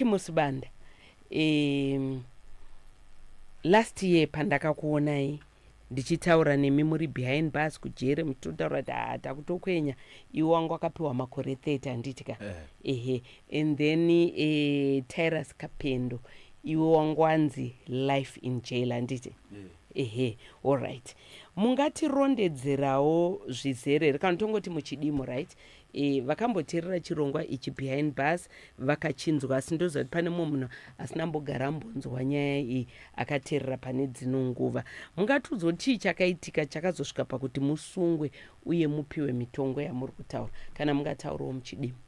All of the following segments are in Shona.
Musibanda, last year pandakakuonai ndichitaura nemi muri behind bars kujere, muchitotaura kuti haa, takutokwenya, iwe wangu wakapiwa makore 30, handiti ka? Eh. Ehe, and then Tyrus Kapendo, iwe wangu wanzi life in jail, handiti? Ehe, alright, mungatirondedzerawo zvizere here, kana tongoti muchidimo, right? Vakamboteerera chirongwa ichi Behind Bars vakachinzwa, asi ndoziva kuti pane mumwe munhu asina mbogara ambonzwa nyaya iyi akateerera pane dzino nguva. Mungatiudza kuti chii chakaitika chakazosvika pakuti musungwe uye mupiwe mitongo yamuri kutaura, kana mungataurawo muchidimo?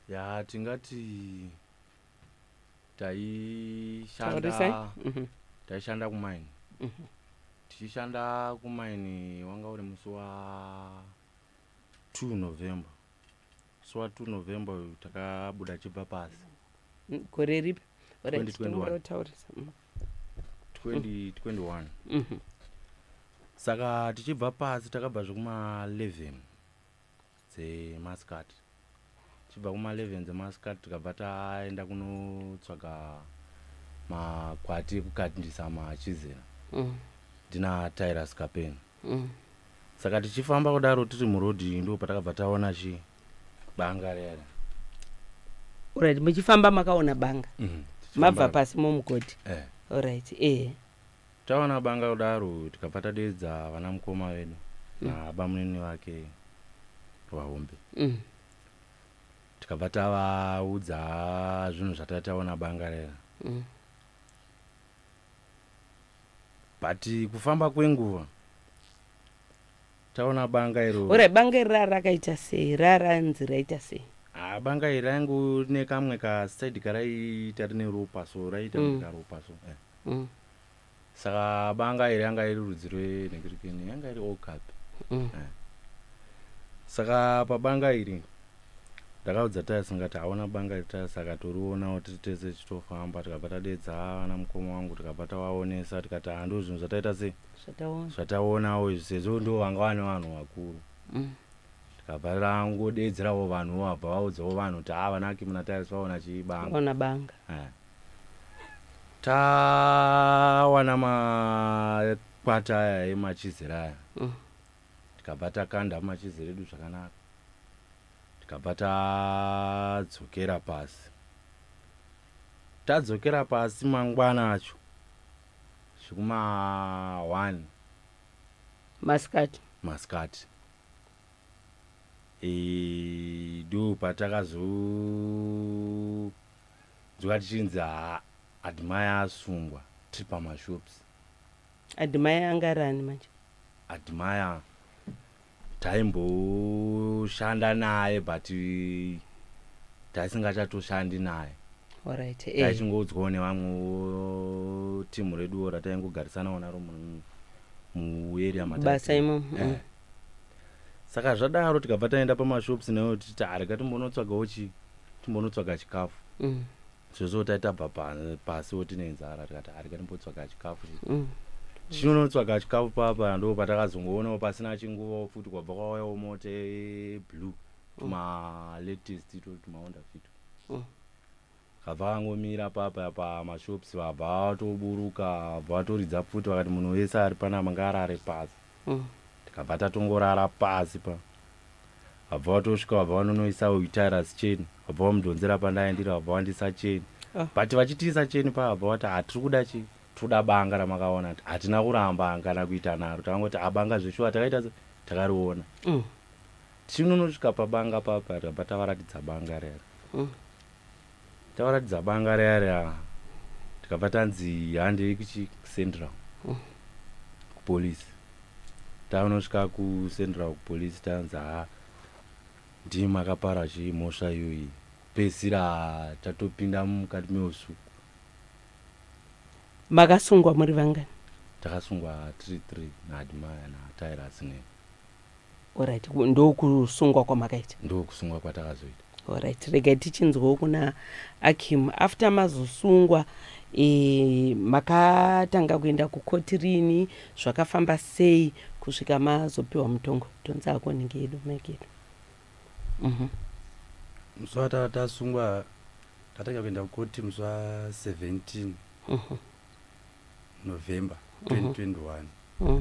Ya, tingati Taurisai. taishanda taishanda kumaini. Tichishanda kumaini, wanga uri musi wa 2 November. Musi wa 2 November uyu takabuda chibva pasi. Gore ripi? Alright, 2021. tongotaurisa. 2021. Saka tichibva pasi, takabva zvekuma 11 dzemasikati. Tichibva kuma 11 dzemasikati, tikabva taenda kunotsvaga makwati ekukandisa machizera ndina Tyrus Kapeni. Saka tichifamba kudaro tiri murodhi, ndo patakabva taona chi banga rere. Alright, muchifamba makaona banga? Mabva pasi mumugodhi? Eh. Alright, ehe. Taona banga kudaro, tikabva tadeedza vana mukoma vedu nabamunini vake vahombe. Tikabva tavaudza zvinhu zvatataona, banga rera. But kufamba kwenguva, taona banga iro. Alright, banga iri rakaita sei? Raranzi raita sei? Ah, banga iri raingo nekamwe kasaidi karaiita rine ropa, so raita karopa so, eh. Saka banga iri yanga iri rudzi rwenhekirikeni, yanga iri okapi. Eh. Saka pabanga iri ndakaudza Tyrus ngati haona banga iri. Tyrus akatorionawo. Tiri tese tichitofamba, tikabva tadeedza vana mukoma wangu, tikabva tavaonesa, tikati hando zvinhu zvataita sei, Zvataona. Zvataonawo izvi, sezvo ndo vanga vane vanhu vakuru. Tikabva tangodeedzerawo vanhu, vabva vaudzawo vanhu kuti ha, vanaki muna Tyrus vaona chibanga. Ona banga. Eh. Tawana makwata aya emachizera aya, tikabva takanda mumachizera edu zvakanaka, tikabva tadzokera pasi. Tadzokera pasi mangwana acho zvekuma 1 Masikati. Masikati. Ndo patakazonzwa tichinzi ha, Admire asungwa, tiri pamashops. Admire angarani manje? Admire taimboshanda naye, but taisingachatoshandi naye. Alright, eh. Taichingodzwawo nevamwewo timu reduwo rataingogarisanawo naro muarea. Basa imomo. Eh. Saka zvadaro, tikabva taenda pamashops nayo tichiti arega timbonotsvagawo chi timbonotsvaga chikafu, sezvo taitabva pasiwo tine nzara. Tikati arega timbotsvaga chikafu chi tichinonotsvaga chikafu papa, ndo patakazongoonawo pasina chinguvawo futi kwabva kwauyawo mota yeblue, tumalatest ito tumaHonda Fit. Kabva kangomira papa pamashops, vabva vatoburuka, vabva vatoridza pfuti, vakati munhu wese ari panapa ngaarare pasi. Tikabva tatongorara pasi pa. Vabva vatosvika, vabva vanonoisa Tyrus cheni, vabva vamudhonzera pandaendira, vabva vandisa cheni. Ah. But vachitiisa cheni pa, vabva vati hatiri kuda chi toda banga ramakaona. Hatina kuramba kana kuita naro, takangoti abanga zveshuwa takaita se takariona. Tichinonosvika pabanga papa, tikabva tavaratidza banga rera. Tavaratidza banga riya riya, tikabva tanzi handei kuchi kucentral kupolisi. Taunosvika kucentral kupolisi, tanzi ha, ndii makapara chimhosva iyoyi. Kupedzisira tatopinda mukati meusiku. Makasungwa muri vangani? Takasungwa tiri 3, naAdmire naTyrus ne Alright, ndokusungwa kwamakaita? Ndokusungwa kwatakazoita. Alright, regai tichinzwawo kuna Akim. After mazosungwa, makatanga kuenda kukoti rini? Zvakafamba sei kusvika mazopiwa mutongo? Tonzi ako nhingi yedu, mike yedu. Musi watasungwa. Tatanga kuenda kukoti musi wa17 November 2021.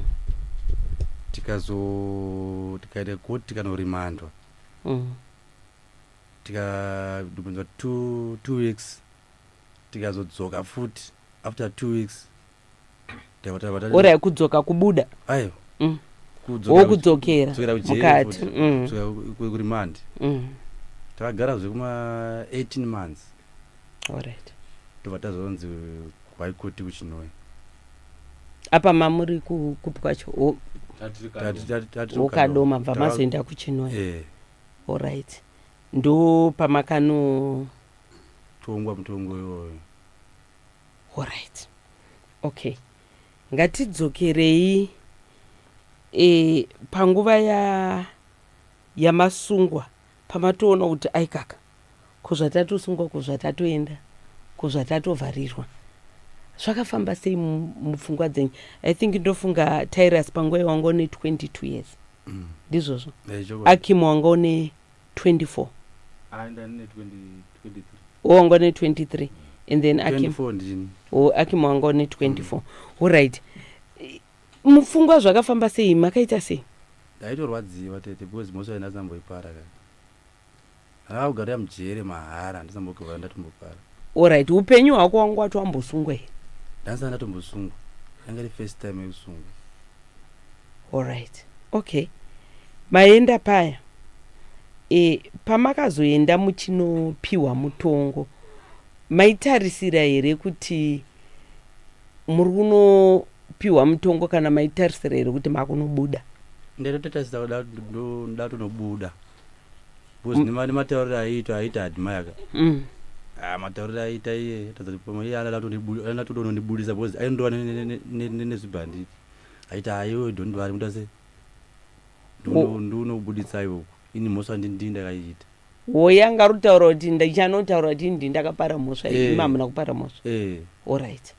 Tikazo tikaenda koti, tikanorimandwa. Tikadubunzwa 2 weeks, tikazodzoka futi after 2 weeks. Orai, kudzoka kubuda? Aiwa. Wokudzokera Kudzokera kujeri mukati. futi. Kudzoka kuremand. Takagara zvekuma 18 months. Tobva tazonzi high court kuChinhoyi. Apa mamuri kupi kwacho? Wokadoma, bva mazoenda kuChinhoyi? Eh. Alright, ndo pamakano Tongwa mutongo iwoyo. Alright, okay, ngatidzokerei panguva yamasungwa, pamatoona kuti aikaka, kuzvatatosungwa, kuzvatatoenda, kuzvatatovharirwa, zvakafamba sei mupfungwa dzenyu? I think ndofunga Tyrus panguva iyi wanga une 22 years. Ndizvozvo? Eh, chokwadi. Akim wanga une 24? Aenda ne 23. Wanga une 23 and then Akim? 24 ndini. O, Akim wanga une 24. Alright, mupfungwa zvakafamba sei? Makaita sei? Ndaitorwadziwa tete, because mhosva ndasina ka ndanga kugarira mujere mahara, handisambokubva ndatombopara. Alright, upenyu hwako wanga wati wambosungwa here? Ndandisana ndatombosungwa, yanga iri first time yekusungwa. Alright, okay, maenda paya, pamakazoenda muchinopiwa mutongo, maitarisira here kuti muri kunopiwa mutongo, kana maitarisira here kuti makunobuda? Ndaitotarisira kuda ndoda tonobuda because nematauriro aiitwa aita Admire ka. Ah, matauriro aiita iye tadza kuti pamwe iye anoda kutonondibudisa because aindova nezvibhanditi, aiti aiwe, don't worry, muta sei, ndinokubuditsai uku, ini mhosva ndii ndakaiita. Woyanga rutaura kuti ndichanotaura kuti ndi ndakapara mhosva. Eh. Imi hamuna kupara mhosva? Eh. Alright,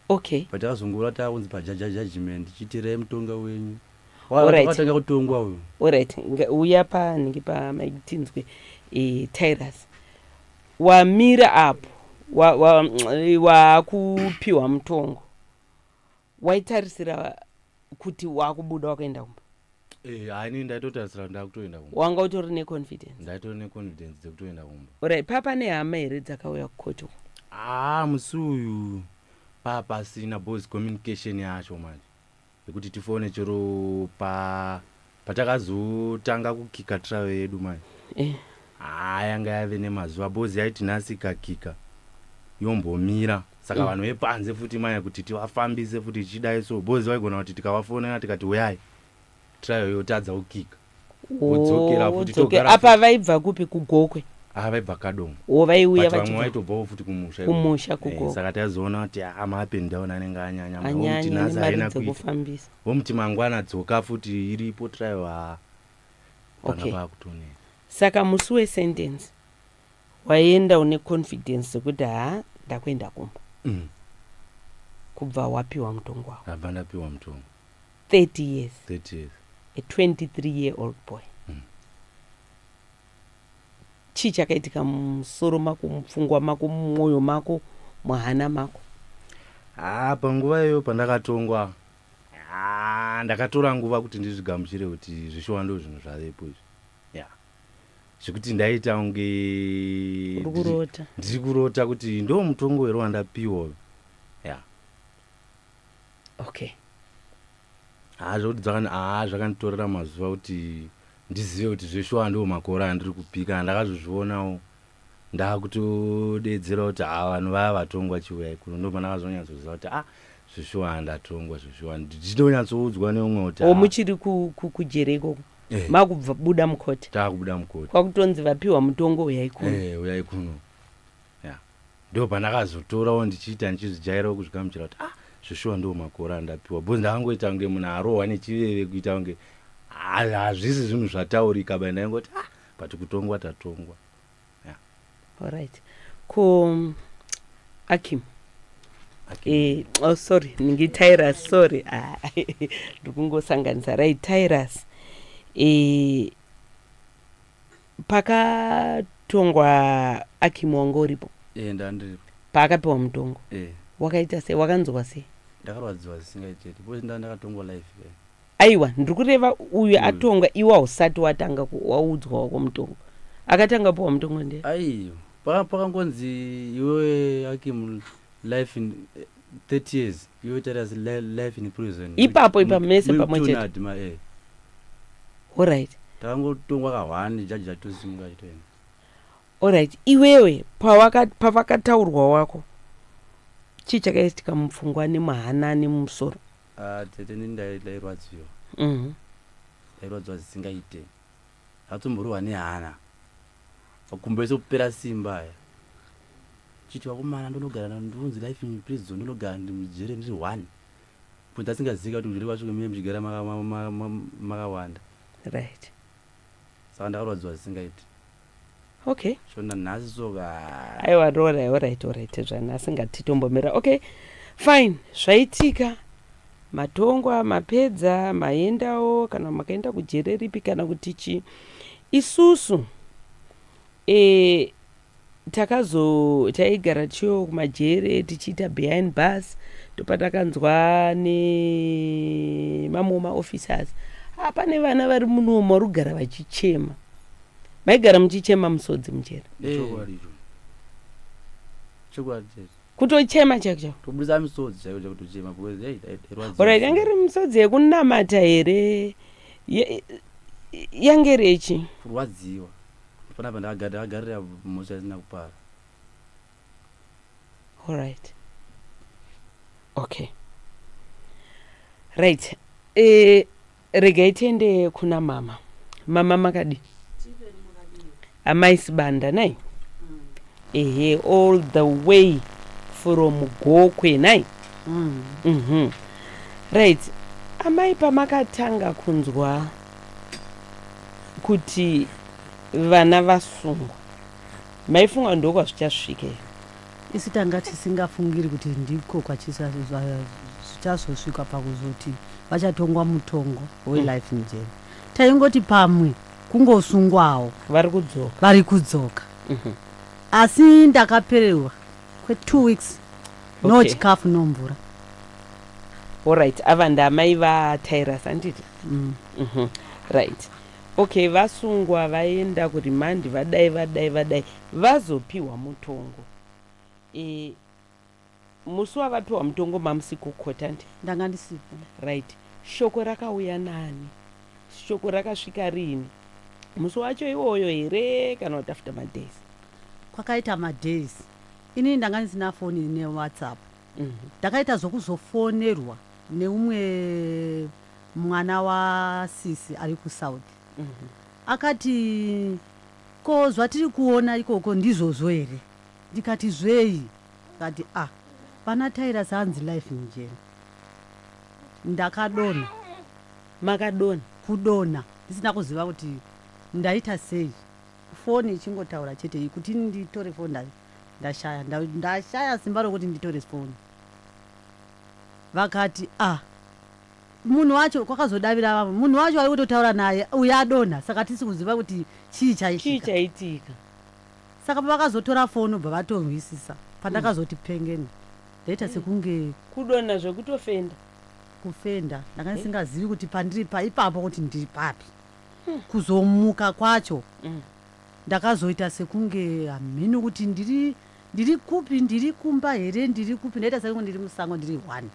okay. But takazongora takunzi pajudgment, chiitirai mutonga wenyu. Wakatanga kutongwa uyu. Alright, uya panhingi pamaitinzwe. Tyrus, wamira apo, waakupiwa mutongo, waitarisira kuti wakubuda wakuenda kumba? Eh, haini ndaitotarisira kuti ndakutoenda kumba. Wanga utori neconfidence? Ndaitori neconfidence dzekutoenda kumba. Alright, papa nehama here dzakauya kukoti uko? Ah, musi uyu papasina bos communication yacho manje yekuti tifone chero patakazotanga kukika trial yedu manje. Haa, yanga yave nemazuva bhozi yaiti nhasi ikakika yombomira, saka vanhu vepanze futi maya kuti tivafambise futi tichidai, so bhozi vaigona kuti tikavafonera tikati uyai, trial yotadza kukika, vodzokera futi, togara. Apa vaibva kupi? KuGokwe? Ah, vaibva Kadoma. O, vaiuya But vamwe vachibva vaitobvawo futi kumusha ikoko. Kumusha kuGokwe. Saka taizoona kuti ah, ma-up and down anenge anyanya. Vomuti Anyanya nhasi nemari haina kuita, dzekufambisa. vomuti mangwana dzoka futi, iripo trial, ha, panga pakutonetsa. Saka musi wesentence waenda une confidence yekuti ha, ndakuenda kumba? Kubva wapiwa mutongo wako? Abva ndapiwa mutongo. 30 years? 30 years. A 23 year old boy. Chii chakaitika mumusoro mako, mupfungwa mako, mumwoyo mako, muhana mako? Ha, panguva iyoyo pandakatongwa, ha, ndakatora nguva kuti ndizvigamuchire kuti zvishuwa ndo zvinhu zvavepo izvi, ya, zvekuti ndaita kunge Uri kurota. Ndiri kurota kuti ndo mutongo here wandapiwa, ya. Ha, zvokuti ha, zvakanditorera mazuva kuti ndizive kuti zveshuwa ndo makore andiri kupika. Ndakazozvionawo ndakutodedzera kuti ha, vanhu vaya vatongwa, chiuyai kuno. Ndo pandakazonyatsoziva kuti a, zveshuwa ndatongwa, zveshuwa, ndichitonyatsoudzwa neumwe kuti O, ah, muchiri kujere ikoko? Eh. Makubva buda mukoti? Taakubuda mukoti. Kwakutonzi vapiwa mutongo, uyai kuno. Eh, uyai kuno, ya, ndo pandakazotorawo ndichiita ndichizvijairawo kuzvigamuchira kuti ah, zveshuwa ndo makore andapiwa, because ndakangoita kunge munhu arohwa nechiveve, kuita kunge hazvisi zvinhu zvataurika, but ndaingoti ah, but kutongwa tatongwa. Alright, ko Akim? Oh, sorry, ningi Tyrus, sorry. Ah, ndikungosanganisa. Right, Tyrus, pakatongwa Akim wanga uripo? Eh, ndandiripo. Paakapiwa mutongo. Eh. Wakaita sei? Wakanzwa sei? Ndakarwadziwa zvisingaiteti because ndakatongwa life. Aiwa, ndiri kureva uyu atongwa, iwe hausati watanga waudzwa wako mutongo. Akatanga piwa mutongo ndiye? Aiyo, pakangonzi iwe Akim life in 30 years, iwe Tyrus life in prison. Ipapo ipa mese pamwe chete. Adma, eh. Alright. Takangotongwa kahwani, jaji atosimuka achitoenda. Alright, iwewe pavakataurwa wako, chii chakaitika mupfungwa nemuhana nemumusoro? Ah, tete, ini ndairwadziwa. Ndairwadziwa zvisingaite. Ndakatomborwa nehana. Makumbo ese kupera simba aya. Chiti vakomana, ndonogara, ndonzi life in prison, ndonogara mujere ndiri one. Kuti asingazivi kuti kujere kwacho mune muchigara makawanda. Saka ndakarwadziwa zvisingaiti. Shona nhasi soka. Aiwa, alright, zvanhasi ngatitombomira. Okay, fine, zvaitika, matongwa, mapedza, maendawo, kana makaenda kujere ripi kana kuti chii. Isusu takazo taigara tichiyo kumajere tichiita behind bars, ndopatakanzwa nemamwe maofficers, ah, pane vana vari munomu vari kugara vachichema. Maigara muchichema musodzi mujere? Chokwadi icho. Chokwadi tete. Kutochema chaiko chaiko? Tobudisa misodzi chaiko chaiko, kutochema because hey, ndairwadziwa. Alright, yange iri misodzi yekunamata here? Yange iri yechi? Kurwadziwa. Panapa ndakagarira mhosva isina kupara. Alright, okay, right, regai tiende kuna mama. Mama, makadi? Amai Sibanda nai? Ehe, all the way from Gokwe nai? Right, amai, pamakatanga kunzwa kuti vana vasungwa, maifunga ndokwazvichasvika here? Isu tanga tisingafungiri kuti ndiko zvichazosvika pakuzoti vachatongwa mutongo welife in jail. Taingoti pamwe kungosungwawo. Vari kudzoka. Vari kudzoka. Asi ndakapererwa kwe2 weeks, no chikafu, no mvura. Alright, ava ndamai vaTyrus, handiti? Mm. Right, okay, vasungwa, vaenda kuremand, vadai vadai vadai, vazopiwa mutongo. Musi wavapiwa mutongo mamusi kukota, ndi? Ndanga ndisipo. Right, shoko rakauya nani? Shoko rakasvika riini? Musi wacho iwoyo here kana kuti after madays? Kwakaita madays. Inini ndanga ndisina foni neWhatsApp. Ndakaita zvokuzofonerwa neumwe mwana wasisi ari kuSouth. Akati, "Ko zvatiri kuona ikoko ndizvozvo here?" Ndikati, "Zvei?" Akati, "Ah, vana Tyrus hanzi life in jail." Ndakadonha. Makadonha? Kudonha ndisina kuziva kuti ndaita sei. Foni ichingotaura chete, kuti nditore foni ndashaya ndashaya simba rokuti nditore foni. Vakati, "Ah, munhu wacho." Kwakazodavira vamwe, munhu wacho ari kutotaura naye uyo adonha, saka tisi kuziva kuti chii Chii chaitika. chaitika? Saka pavakazotora foni, ubva vatonzwisisa. Pandakazoti pengeni, ndaita sekunge Kudonha zvekutofenda? Kufenda. Ndanga ndisingazivi kuti pandiri pa ipapo kuti ndiri papi. Kuzomuka kwacho, ndakazoita sekunge hamheni kuti ndiri kupi, ndiri kumba here, ndiri kupi. Ndaita sekunge ndiri musango, ndiri one,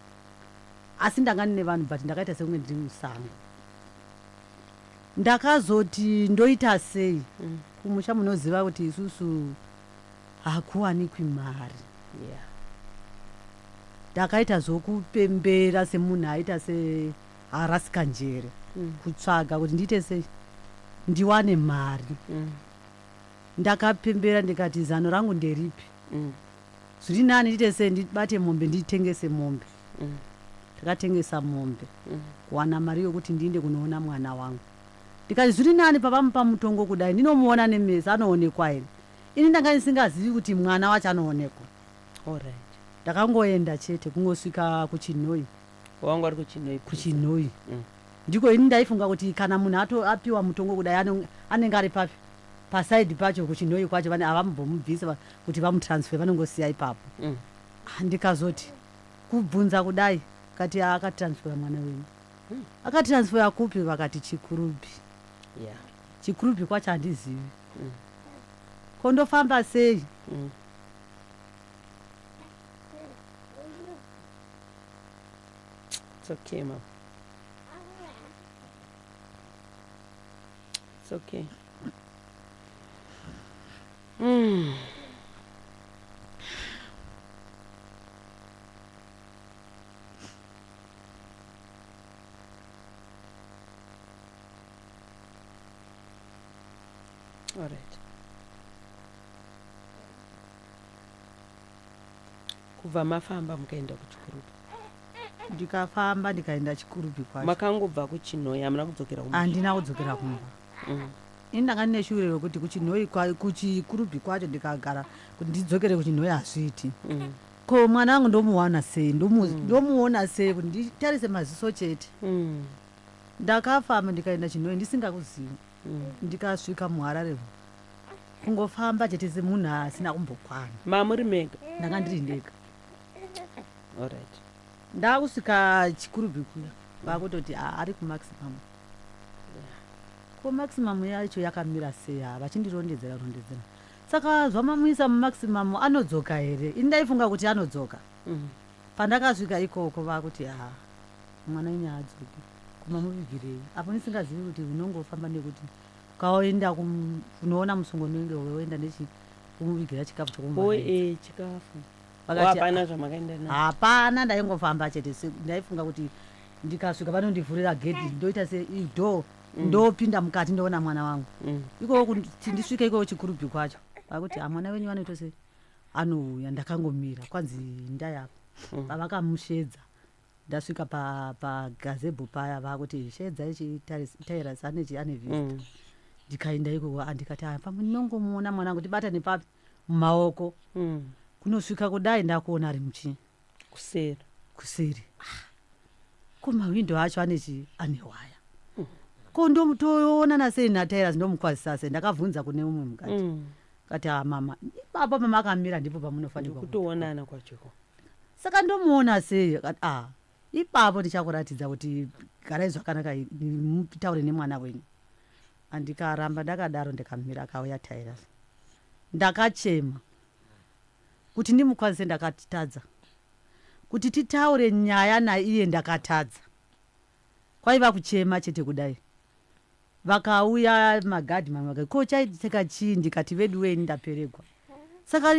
asi ndanga ndine vanhu, but ndakaita sekunge ndiri musango. Ndakazoti ndoita sei? Kumusha munoziva kuti isusu hakuwanikwi mari. Ndakaita zvokupembera semunhu aita seharasika njere, kutsvaga kuti ndiite sei ndiwane mari. Ndakapembera ndikati, zano rangu nderipi? Zviri nani ndiite sei, ndibate mombe, nditengese mombe. Ndakatengesa mombe kuwana mari yokuti ndiinde kunoona mwana wangu. Ndikati zviri nani pavamupa mutongo kudai, ndinomuona nemese, anoonekwa here? Ini ndanga ndisingazivi kuti mwana wacho anoonekwa. Ndakangoenda chete, kungosvika kuChinhoyi. Wanga uri kuChinhoyi? KuChinhoyi. Ndiko ini ndaifunga kuti kana munhu ato apiwa mutongo kudai, anenge ari papi? Pasaidi pacho kuChinhoyi kwacho vane havambomubvisa kuti vamutransfer, vanongosiya ipapo. Ah, ndikazoti kubvunza kudai, kati akatransfera mwana wenyu. Akatransfera kupi? Vakati Chikurubi. Chikurubi kwacho handizivi. Kondofamba sei? It's okay, mama. It's okay. All right. Kubva mafamba mukaenda kuChikurubi? Ndikafamba ndikaenda Chikurubi kwacho. Makangobva kuChinhoyi, hamuna kudzokera kumba? Handina kudzokera kumba. Ini ndanga ndine shure rekuti kuChinhoyi kuChikurubi kwacho ndikagara kuti ndidzokere kuChinhoyi hazviiti. Ko mwana wangu ndomuwana sei? Ndomuona sei kuti nditarise maziso chete? Ndakafamba ndikaenda Chinhoyi ndisingakuzivi. Ndikasvika muHarare, kungofamba chete semunhu asina kumbokwana. Mamuri mega? Ndanga ndiri ndega. Alright. Ndakusvika Chikurubi kuya, vakutoti, "Ah, ari kuMaximum." Ko maximum yacho yakamira sei? Ha, vachindirondedzera rondedzera. Saka zvamamuisa mumaximum, anodzoka here? Ini ndaifunga kuti anodzoka. Pandakasvika ikoko vakuti, "Ha, mwana wenyu haadzoki." Kumamuvigirei apo ndisingazivi kuti unongofamba nekuti ukaenda kunoona musungo unenge woenda nechi kumuvigira chikafu O chokumuvaraidza. Chikafu. Vakati, Hapana zvamakaenda nazvo? Hapana, ndaingofamba chete. Ndaifunga kuti ndikasvika vanondivhurira gedhi, ndoita seidhoo, ndopinda mukati, ndoona mwana wangu. Ikoko kuti ndisvike ikoko Chikurubi kwacho, vakuti, "Ah, mwana wenyu vanoita se anouya." Ndakangomira, kwanzi ndayapa. Pavakamushedza, ndasvika pagazebo paya, vakuti shedza ichi Tyrus ane chi ane visitor. Ndikaenda ikoko, ah, ndikati, "Ah, pamwe ndinongomuona mwana wangu, tibatane papi mumaoko." Kunosvika kudai, ndakuona ari muchi Kuseri. Kuseri. Ah, ko mahwindo acho ane chi ane waya, ko ndotoonana sei naTyrus, ndomukwazisa sei? Ndakabvunza kune umwe mukati. Kati, "Ha mama, ipapo mama akamira ndipo pamunofanirwa." Ndikutoonana kwachoko. Saka ndomuona sei? Akati, "Ah, ipapo ndichakuratidza kuti garai zvakanaka, mutaure nemwana wenyu." Andikaramba ndakadaro, ndikamira. Akauya Tyrus, ndakachema kuti ndimukwazise, ndakatadza kuti titaure nyaya naiye, ndakatadza, kwaiva kuchema chete. Kudai vakauya magadhi mamwe vakati, "Ko chaitika chii?" Ndikati, "Vedu weni, ndaperegwa. Saka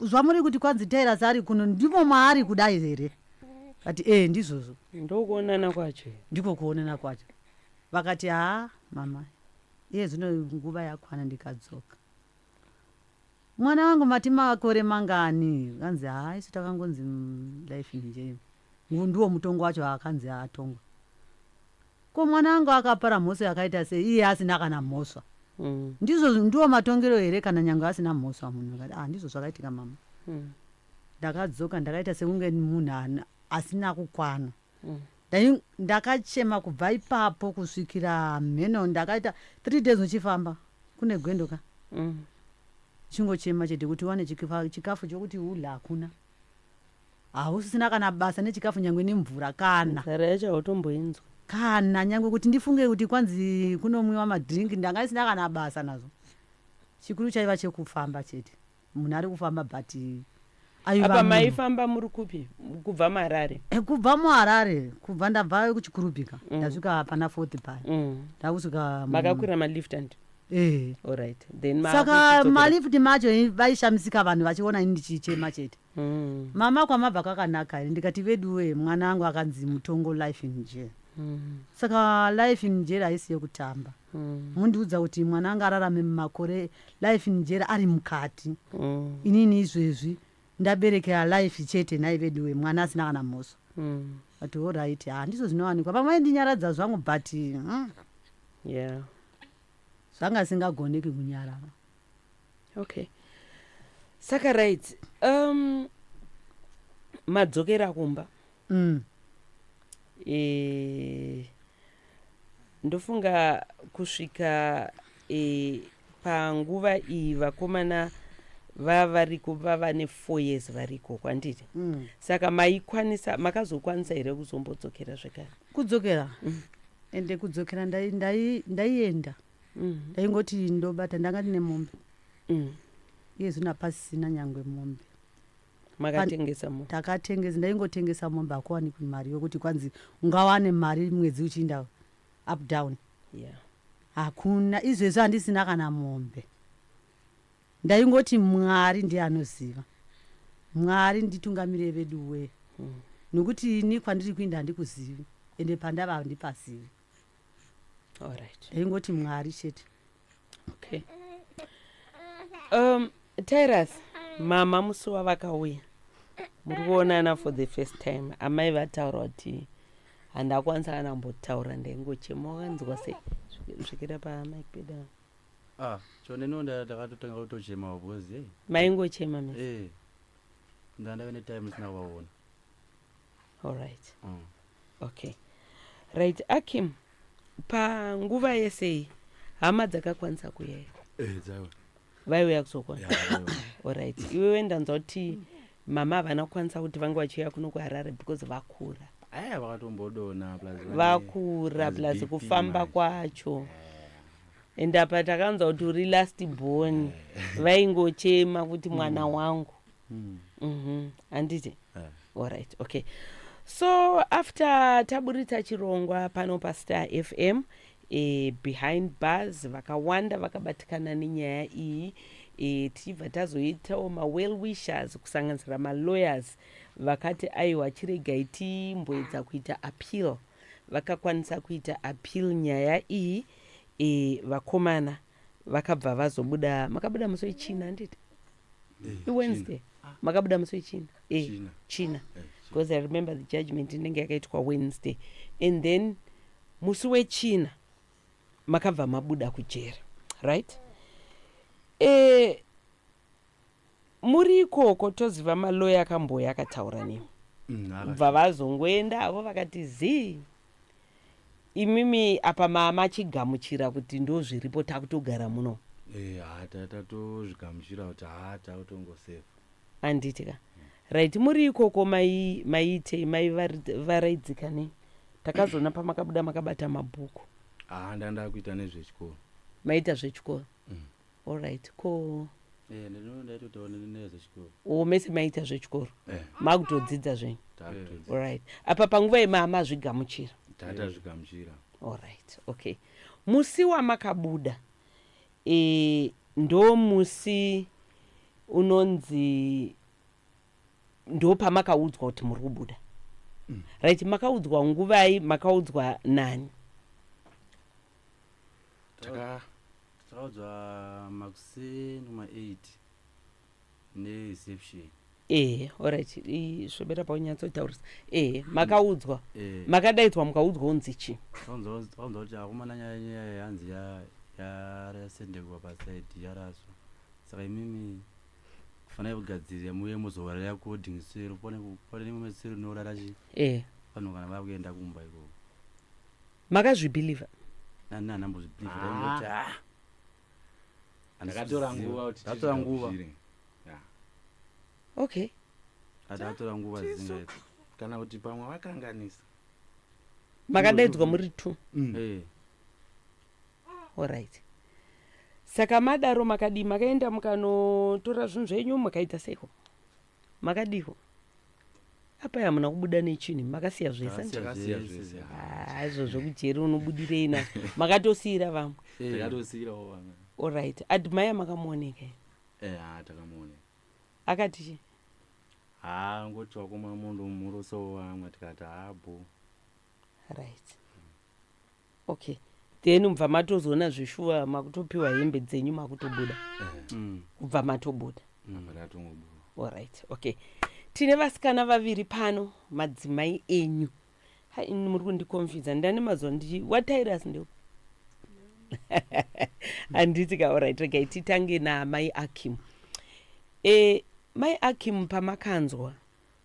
zvamuri kuti kwanzi Tyrus ari kuno, ndimo maari kudai here?" Kati, "E, ndizvozvo." Ndokuonana kwacho. Ndiko kuonana kwacho. Vakati, "Haa mama, iye zvino nguva yakwana." Ndikadzoka, "Mwana wangu mati makore mangani?" Kanzi, "Haa, isu takangonzi life in jail." Ndiwo mutongo wacho akanzi atongwa. Ko mwana wangu akapara mhosva yakaita sei, iye asina kana mhosva? Ndizvo ndiwo matongero here, kana nyange asina mhosva munhu? Akati, "Ah, ndizvo zvakaitika mama." Ndakadzoka ndakaita sekunge munhu asina kukwana. Ndakachema kubva ipapo kusvikira mheno. Ndakaita 3 days uchifamba kune gwendo ka, chingochema chete kuti uwane chikafu chokuti udla hakuna, hausisina kana basa nechikafu, nyange nemvura kana. Nzara yacho hautomboinzwa. Kana nyange kuti ndifunge kuti kwanzi kunomwiwa madhiringi, ndanga isina kana basa nazvo. Chikuru chaiva chekufamba chete, munhu ari kufamba, but aiva Apa munhu. Maifamba muri kupi kubva muHarare? Kubva muHarare, kubva ndabva kuChikurubhika, ndasvika pana Fourth paya, ndakusvika Makakwira malift and Eh. Alright, then Saka maakuchidzokera. malift macho vaishamisika vanhu vachiona ini ndichichema chete. "Mama, kwamabva kwakanaka here?" Ndikati, "Veduwe, mwana wangu akanzi mutongo life in jail." Saka life in jail haisi yekutamba. Mundiudza kuti mwana anga ararame mumakore life in jail ari mukati. Inini izvezvi ndaberekera life chete. Nhai veduwe, mwana asina kana mhosva. Ati, "Alright, ha, ndizvo zvinowanikwa." Pamwe ndinyaradza zvangu, but zvanga singagoneki kunyarara. Okay, saka right, madzokera kumba. Ndofunga kusvika Panguva iyi vakomana vavariko vava ne4 years variko kwanditi. Saka maikwanisa, makazokwanisa here kuzombodzokera zvekare? Kudzokera, ende kudzokera ndaienda. Ndaingoti ndobata, ndanga ndine mombe. Iye zvino hapasisina nyangwe mombe. Makatengesa mo? Takatengesa, ndaingotengesa mombe. Hakuwanikwi mari yokuti kwanzi ungawane mari mwedzi uchiinda up down. Hakuna. Izvezvi handisina kana mombe. Ndaingoti Mwari ndiye anoziva, Mwari nditungamirei vedu wee. Nokuti ini kwandiri kuinda handikuzivi, ende pandava handipazivi. Ndaingoti Mwari chete. Okay, Tyrus, mama musi wavakauya muri kuonana for the first time, amai vataura kuti handakwanisa kana kumbotaura, ndaingochema. Wakanzwa sei? Svikira pamike peda. Ah, choneno ndakatotanga kutochemawo because hey. Maingochema mese? Eh, ndandave netime ndisina kuvaona. Allright. Okay, right. Akim, panguva yesei hama dzakakwanisa kuuya? Eh, dzaiwa. Vaiuya kuzokwana? Ya, vaiuya. Allright. Iwewe ndanzwa kuti mama havana kukwanisa kuti vange vachiuya kuno kuHarare because vakura. Aya, vakatombodona, plus Vakura, plus plus BP kufamba manje. Kwacho. Ende apa takanzwa kuti uri last born, vaingochema kuti mwana wangu. Handiti? Eh. Allright, okay. So after taburitsa chirongwa pano paStar FM, Behind Bars, vakawanda vakabatikana nenyaya iyi. Tichibva tazoitawo mawell wishers, kusanganisira malawyers, vakati aiwa, chiregai timboedza kuita appeal. Vakakwanisa kuita appeal nyaya iyi. Vakomana vakabva vazobuda. Makabuda musi wechina, handiti? Eh, IWednesday makabuda, musi wechina. China. China. Eh, China. Because I remember the judgment inenge yakaitwa Wednesday, and then musi wechina makabva mabuda kujera, right? Muri ikoko, toziva maloya akamboya akataura nemi. Kubva vazongoenda avo vakati zii, imimi apa mamachigamuchira kuti ndo zviripo, takutogara muno? Eh, ha, tatozvigamuchira kuti ha, takutongosefa. Handiti ka? Right. Muri ikoko maiitei? Maivaraidzika nei? Takazoona pamakabuda makabata mabhuku. Ha, ndanda kuita nezvechikoro. Maita zvechikoro? Allright, ko Eh, ndaitoitawo nezvechikoro. O, mese maita zvechikoro? Eh. Makutodzidza zvenyu? Takutodzidza. Allright. Apa panguva yemamazvigamuchira? Tatazvigamuchira. Allright, okay. Musi wamakabuda, ndo musi unonzi ndo pamakaudzwa kuti muri kubuda? Right. Makaudzwa nguvai? Makaudzwa nani? Takaudzwa makuseni kuma8 nereception. Ehe, allright. Svobera paunyatsotaurisa. Ehe, makaudzwa? Eh. Makadaidzwa, mukaudzwa unzi chii? Takaudzwa kuti akomana, nyaya yanzi yasendekwa pasaidi, yaraswa, saka imimi kufanira kugadzirira muye muzorara according sero. Pane imwe sero inorara chi vanhu kana vakuenda kumba ikoko. Makazvibhilivha? Nani handambozvibhilivha, ndaingoti ah, Ndakatora nguva kuti Ndakatora nguva. tizvigamuchire. Ya. Okay. Ndakatora nguva dzisingaiti. Kana kuti pamwe vakanganisa. Makadaidzwa muri two? Eh. Allright. Saka madaro makadii? Makaenda mukanotora zvinhu zvenyu, makaita seiko? Makadiko apa? Hamuna kubuda nechinhu, makasiya zvese? Takasiya. Takasiya Zvese. zvese. Ah, izvo zvekujeri unobudirei nazvo? Makatosiyira vamwe? Eh. Takatosiyirawo vamwe. Allright. Admire makamuoneka here? Eh, ha, takamuona. Akati chii? Ha, ngoti wakoma mundu murusowo vamwe, tikati habo. Right, okay. Then mubva matozoona zveshuwa makutopiwa hembe dzenyu, makutobuda? Kubva matobuda? Apa tatongobuda. Allright, okay. Tine vasikana vaviri pano, madzimai enyu. Hai, ini muri kundikonfidza, ndane mazuva ndichi waTyrus ndeu, handiti ka? Allright, regai titange namai Akim. Mai Akim, pamakanzwa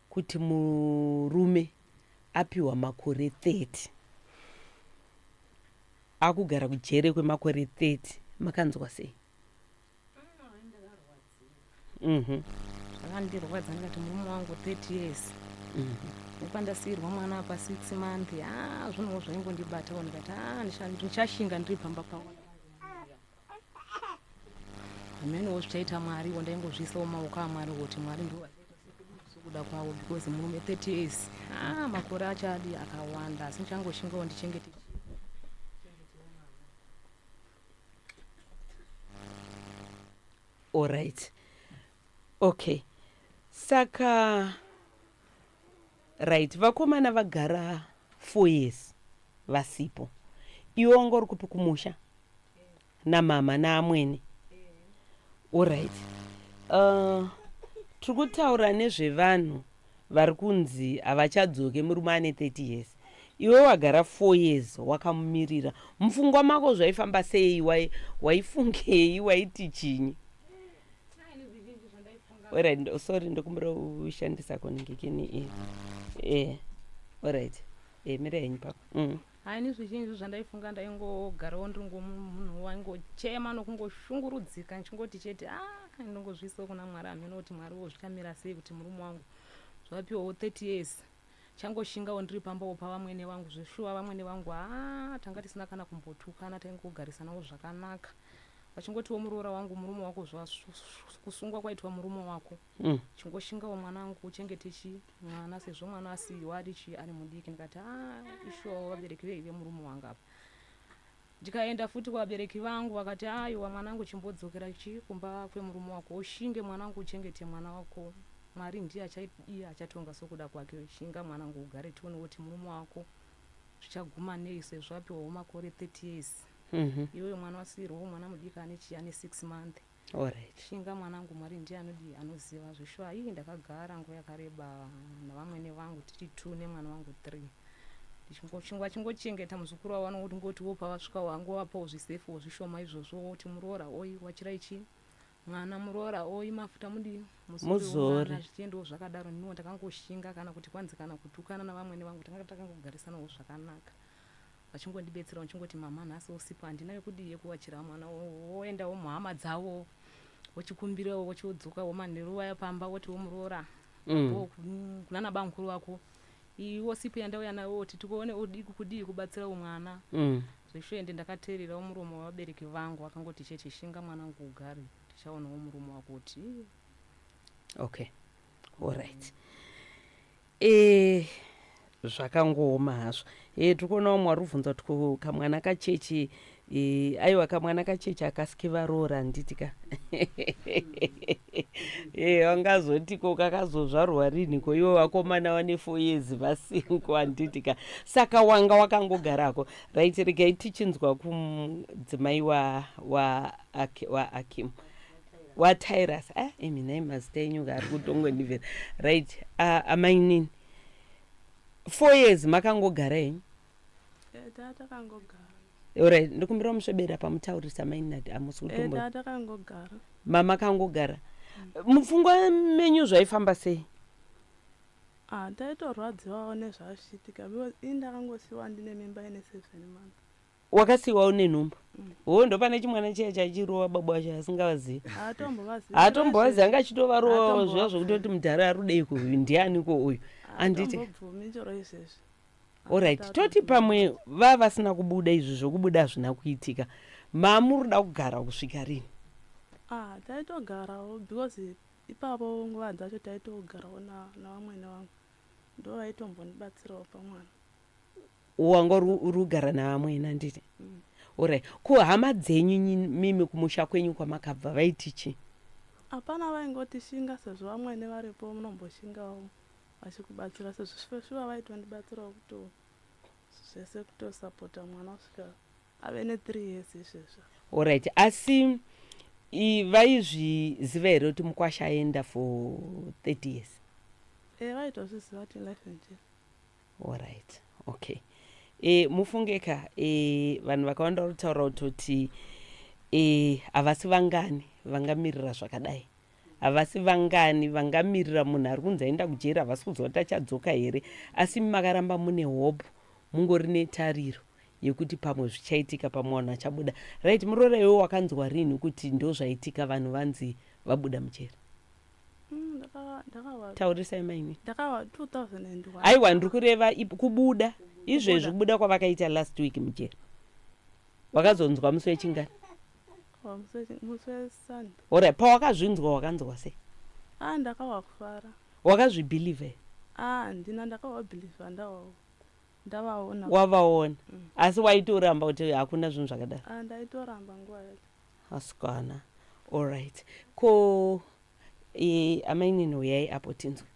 kuti murume apiwa makore 30, akugara kujere kwemakore 30, makanzwa sei? Mhm. Zvakandirwadza ndikati murume wangu 30 years nepandasiirwa mwana apa 6 month, a zvinhuwo zvaingondibatawo. Ndikati a ndichashinga ndiri pamba pavo, hamenowo zvichaita Mwariwo. Ndaingozviisawo maoko aMwari kuti Mwari ndo sokuda kwavo, because murume 30 years, a makore acho adi akawanda, asi ndichangoshingawo ndichengete. Alright, okay, saka right, vakomana vagara 4 years vasipo. Iwe wanga uri kupi? Kumusha namama naamwene? Alright, tiri kutaura nezvevanhu vari kunzi havachadzoke. Murume ane 30 years, iwe wagara 4 years wakamumirira. Mupfungwa mako zvaifamba sei? Waifungei? Waiti chinyi? Alright, sorry, ndokumbira ushandisa koningikini. Alright, mira henyu pako. Haini zvizhinji zvandaifunga, ndaingogarawo ndiri munhu waingochema nokungoshungurudzika, ndichingoti chete a ndongozviisawo kuna Mwari. Hameno kuti Mwariwo zvichamira sei kuti murume wangu zvapiwawo 30 years, changoshingawo ndiri pambawo pavamwene vangu. Zveshuwa vamwene vangu, ha tanga tisina kana kumbotukana, taingogarisanawo zvakanaka, vachingotiwo muroora wangu, murume wako kusungwa kwaitwa murume wako, chingoshingawo mwana wangu, uchengete chi mwana sezvo mwana asiyiwa ari chi ari mudiki. Ndikati a ishuwawo vabereki vei vemurume wangu apa. Ndikaenda futi kuvabereki vangu, vakati aiwa mwanangu, chimbodzokera chi kumba kwemurume wako, ushinge mwanangu, uchengete mwana wako. Mwari ndiye achaidiya achatonga sokuda kwake. Shinga mwanangu, ugare, tione kuti murume wako zvichaguma nei sezvo apiwawo makore 30 years. Iwewe mwana wasiyirwawo mwana mudiki ane chi ane 6 month. Shinga mwanangu, Mwari ndiye anodi anoziva zveshuwa. Ii ndakagara nguva yakareba navamwene vangu tiri two nemwana wangu three, vachingochengeta muzukuru wavo. Vanongotiwo pavasvika wangovapawo zvisefuwo zvishoma izvozvo, woti muroora oi wachirai chi mwana, muroora oi mafuta mudii. Muzore. Zvichiendawo zvakadaro. Niniwo ndakangoshinga, kana kuti kwanzi kana kutukana navamwene vangu, tanga takangogarisanawo zvakanaka, vachingondibetsera, vachingoti mama nhasi usipo handina yekudii yekuwachira mwana, woendawo muhama dzavo wochikumbirawo, wochiudzokawo manheru vaya pamba, wotiwo muroora kunana bamukuru vako iwo sipo yandauya nayo, woti tikuone udii kudii kubatsirawo mwana. Zveshuwa ende ndakateererawo muromo wavabereki vangu, vakangoti chete shinga mwanangu ugare, tichaonawo murume wako kuti "Ii, Okay, alright, zvakangooma hazvo. Tiri kuonawo mwari ubvunza kuti ko kamwana kachechi? Aiwa, kamwana kachechi akasike varoora, handiti ka? Wangazoti ko kakazozvarwa rinhi ko ivo vakomana vane 4 years vasingo, handiti ka? Saka wanga wakangogarako. Right, regai tichinzwa kumudzimai waAkim, waTyrus. Ah, imi nhai, mazita enyu ari kutongondibvira. Right, amainini, 4 years makangogara henyu? Taa takangogara. Alright, ndikumbira musvebera pamutaurisa maininati amusi kutombo. Taa takangogara. Mamakangogara, mupfungwa menyu zvaifamba sei? Ah, taitorwadziwawo nezvazvichiitika because ini ndakangosiyiwa ndine mimba ine 7 months. Wakasiyiwa une nhumbu? Ho, ndopane chimwana chiya chachirova baba wacho asingavazivi. Haatombovazivi. Haatombovazivi, anga achitovarovawo zviya. Haatombovazivi. Zvekutoti mudhara arudeiko uyu, ndianiko uyu, handiti? Hatombobvumi chero izvezvi. Alright, toti pamwe va vasina kubuda, izvi zvokubuda hazvina kuitika, mamuri kugara kusvika rini? Ah, taitogarawo because ipapo nguva dzacho taitogarawo navamwene vangu, ndo vaitombondibatsirawo pamwana. Wanga uri kugara navamwene, handiti? Alright, ko hama dzenyu mimi kumusha kwenyu kwamakabva vaiti chii? Hapana, vaingoti shinga sezvo vamwene varipo, munomboshingawo vachikubatsira, sezvo shuwa vaitondibatsirawo kuto zvese, kutosapota mwana kusvika ave ne3 years izvezvo. Alright, asi vaizviziva here kuti mukwasha aenda for 30 years? E, vaitozviziva kuti life in jail. Alright, okay, mufungeka vanhu vakawanda vari kutaura kutoti havasi vangani vangamirira zvakadai, havasi vangani vangamirira munhu ari kunzi aenda kujeri, havasi kuziva kuti achadzoka here. Asi makaramba mune hope, mungori netariro yekuti pamwe zvichaitika, pamwe vanhu vachabuda. Right, muroora, iwe wakanzwa rini kuti ndo zvaitika, vanhu vanzi vabuda mujeri? Ndakawa Taurisai maini. Ndakawa 2001. Aiwa, ndiri kureva kubuda izvezvi, kubuda kwavakaita last week mujeri. Wakazonzwa musi wechingani? Wa musi weSunday. Alright, pawakazvinzwa wakanzwa sei? A, ndakawa kufara. Wakazvibhilivha here? A, handina, ndakawabhilivha ndavaona. Wavaona? Asi waitoramba kuti hakuna zvinhu zvakadaro? A, ndaitoramba nguva yacho. Asikana, alright. Ko amainini, uyai apo tinzwe.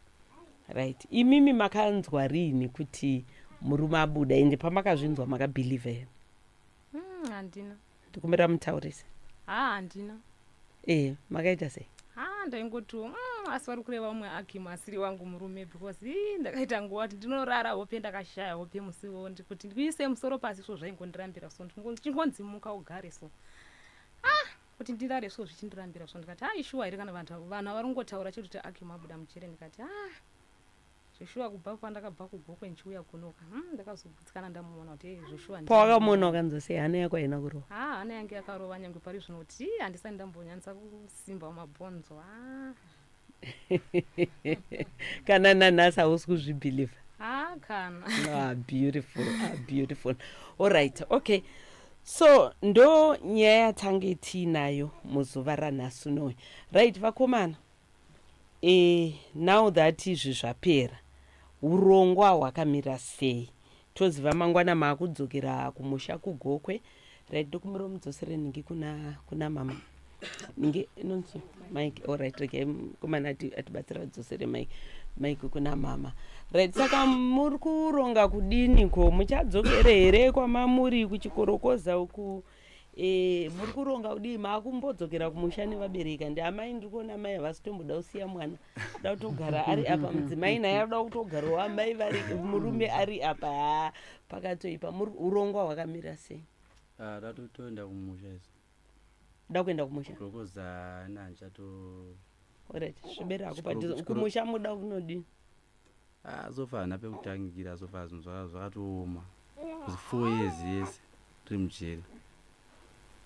Right, imimi makanzwa riini kuti murume abuda? Ende pamakazvinzwa makabhilivha here? Handina. Ndikumbira mutaurise. Ha, handina. Makaita sei? Ha, ndaingoti asi vari kureva umwe Akimu asiri wangu murume, because ii, ndakaita nguva kuti ndinorara hope, ndakashaya hope musiwo, kuti ndiise musoro pasi, so zvaingondirambira, so ndichingonzimuka ugare, so ah, kuti ndirare so zvichindirambira, so ndikati, "Ha, ishuwa here?" Kana vanhu vari kungotaura chete kuti Akimu abuda mujere, ndikati, "Ah, zveshuwa?" Kubva kwandakabva kuGokwe ndichiuya kunoka, ndakazogutsikana ndamuona kuti, "Eh, zveshuwa ndiye." Pawakamuona wakanzwa sei? Hana yako haina kurova? Ha, hana yange yakarova, nyange pari zvino kuti ii, handisati ndambonyanyisa kusimba mumabhonzo, ha. Kana nanhasi hausi kuzvibhilivha? Ha, kana. Ah, beautiful. Ah, beautiful. Alright, okay, so ndo nyaya yatange tiinayo muzuva ranhasi unoyu. Right, vakomana, now that izvi zvapera, urongwa hwakamira sei? Toziva mangwana maakudzokera kumusha kuGokwe. Right, ndokumbira mudzosere ningi kuna mama ningi inonzi mike. Alright, regai mukomana atibatsira adzosere mike kuna mama. Right, saka muri kuronga kudini? Ko muchadzokere here kwamamuri kuchikorokoza uku? Muri kuronga kudii? Maakumbodzokera kumusha nevabereki? Ndi amai, ndiri kuona amai havasi tomboda kusiya mwana, da kutogara ari apa. Mudzimai naye arikuda kutogarawo, amai vari, murume ari apa. Ha, pakatoipa. Urongwa hwakamira sei? Ah, tatotoenda kumusha isu. Da kuenda kumusha? Kurokoza nanchato. Alright, sviberi hako padhuze. Kumusha muda kunodini? Ah, so far hana pekutangira. So far zvinhu zvakatooma because 4 years yese tiri mujeri.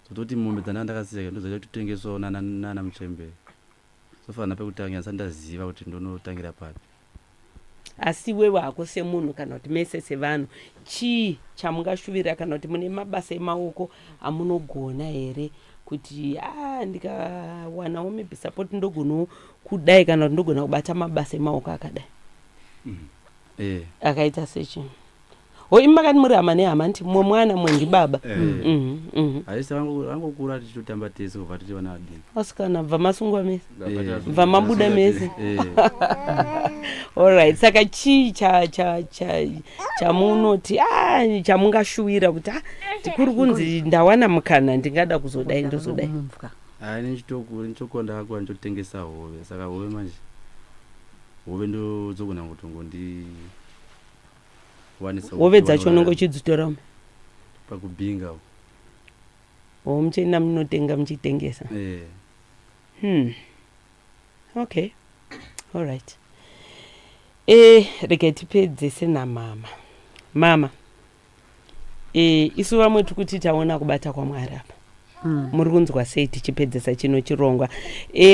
Zototi mombe dzandanga ndakasiya ndozaita kutotengeswawo nana muchembere. So far hana pekutangira, ndisati ndaziva kuti ndonotangira papi. Asi iwewe hako semunhu, kana kuti mese sevanhu, chii chamungashuvira? Kana kuti mune mabasa emaoko amunogona here kuti a ndikawanawo maybe support ndogonawo kudai, kana kuti ndogona kubata mabasa emaoko akadai? Akaita sechi o imi makati muri hama nehama, nti mumwe mwana, mumwe ndibaba. Haisi vangokura tichitotamba tese kubva tiri vana vadiki. Asikana, bva masungwa mese? Bva mabuda mese? Alright, saka chii chamunoti a chamungashuwira kuti a kuri kunzi ndawana mukana ndingada kuzodai, ndozodai? Mumvwa. Hai, nichitokura ndakakura ndichitotengesa hove, saka hove manje, hove ndodzogona kutongondiwanisa. Hove dzacho unenge uchidzitora ume? Pakubhinga uko. O, muchienda munotenga muchitengesa? Eh. Okay, alright. Regai tipedzese namama. Mama, isu vamwe tiri kuti taona kubata kwaMwari apa. Muri kunzwa sei tichipedzesa chino chirongwa?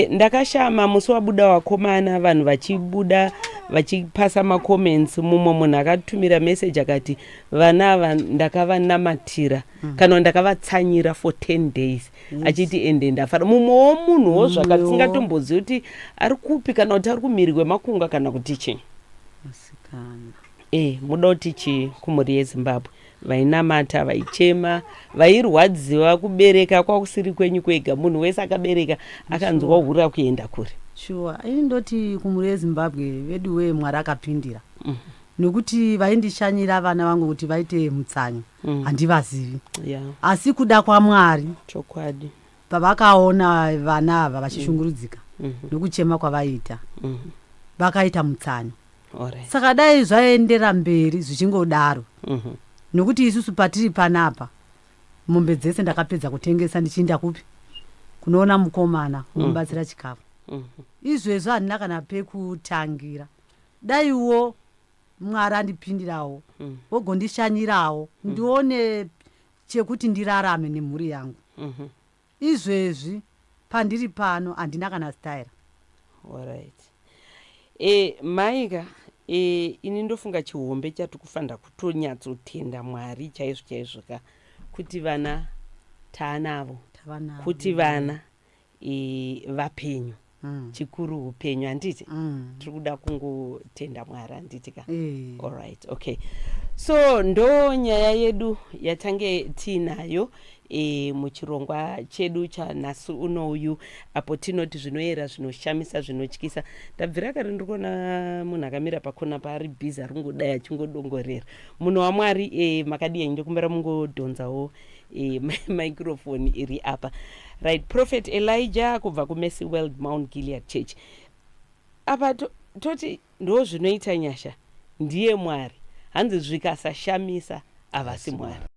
Ndakashama musi wabuda wakomana, vanhu vachibuda vachipasa macomments. Mumwe munhu akatumira message akati, "Vana ava ndakavanamatira, kana ndakavatsanyira for 10 days," achiti, "Ende ndafara." Mumwewo munhuwo zvakatisingatombozivi kuti ari kupi, kana kuti ari kumhiri kwemakungwa, kana kuti chii. Asikana. Muda kuti chii kumhuri yeZimbabwe vainamata, vaichema, vairwadziwa? Kubereka kwakusiri kwenyu kwega, munhu wese akabereka akanzwa hura kuenda kure. Shuwa, ini ndoti kumhuri yeZimbabwe vedu wee, Mwari akapindira, nekuti vaindishanyira vana vangu kuti vaite mutsanyo, handivazivi, asi kuda kwaMwari, pavakaona vana ava vachishungurudzika nokuchema kwavaiita, vakaita mutsanyo. Saka dai zvaendera mberi zvichingodaro, nokuti isusu patiri panapa, mombe dzese ndakapedza kutengesa ndichiinda kupi? Kunoona mukomana unomubatsira chikafu. Izvezvo handina kana pekutangira. Daiwo Mwari andipindirawo, wogondishanyirawo, ndione chekuti ndirarame nemhuri yangu. Izvezvi pandiri pano handina kana style. Alright. E, maika e, ini ndofunga chihombe chatiri kufanira kutonyatsotenda Mwari chaizvo chaizvo ka, kuti vana taanavo, Tava navo. kuti vana e, vapenyu. Chikuru upenyu, handiti? Mm. Tiri kuda kungotenda Mwari, handiti ka? Eh. Alright, okay, so ndo nyaya yedu yatange tiinayo muchirongwa chedu chanhasi unouyu, apo tinoti zvinoyera, zvinoshamisa, zvinotyisa. Ndabvira kare ndiri kuona munhu akamira pakona paari busy, ari kungodai achingodongorera. Munhu waMwari, makadii? Ndokumbira mungodhonzawo microphone iri apa. Right, Prophet Elijah kubva kuMercy World Mount Gilead Church. Apa toti ndo zvinoita nyasha, ndiye Mwari. Hanzi zvikasashamisa havasi Mwari.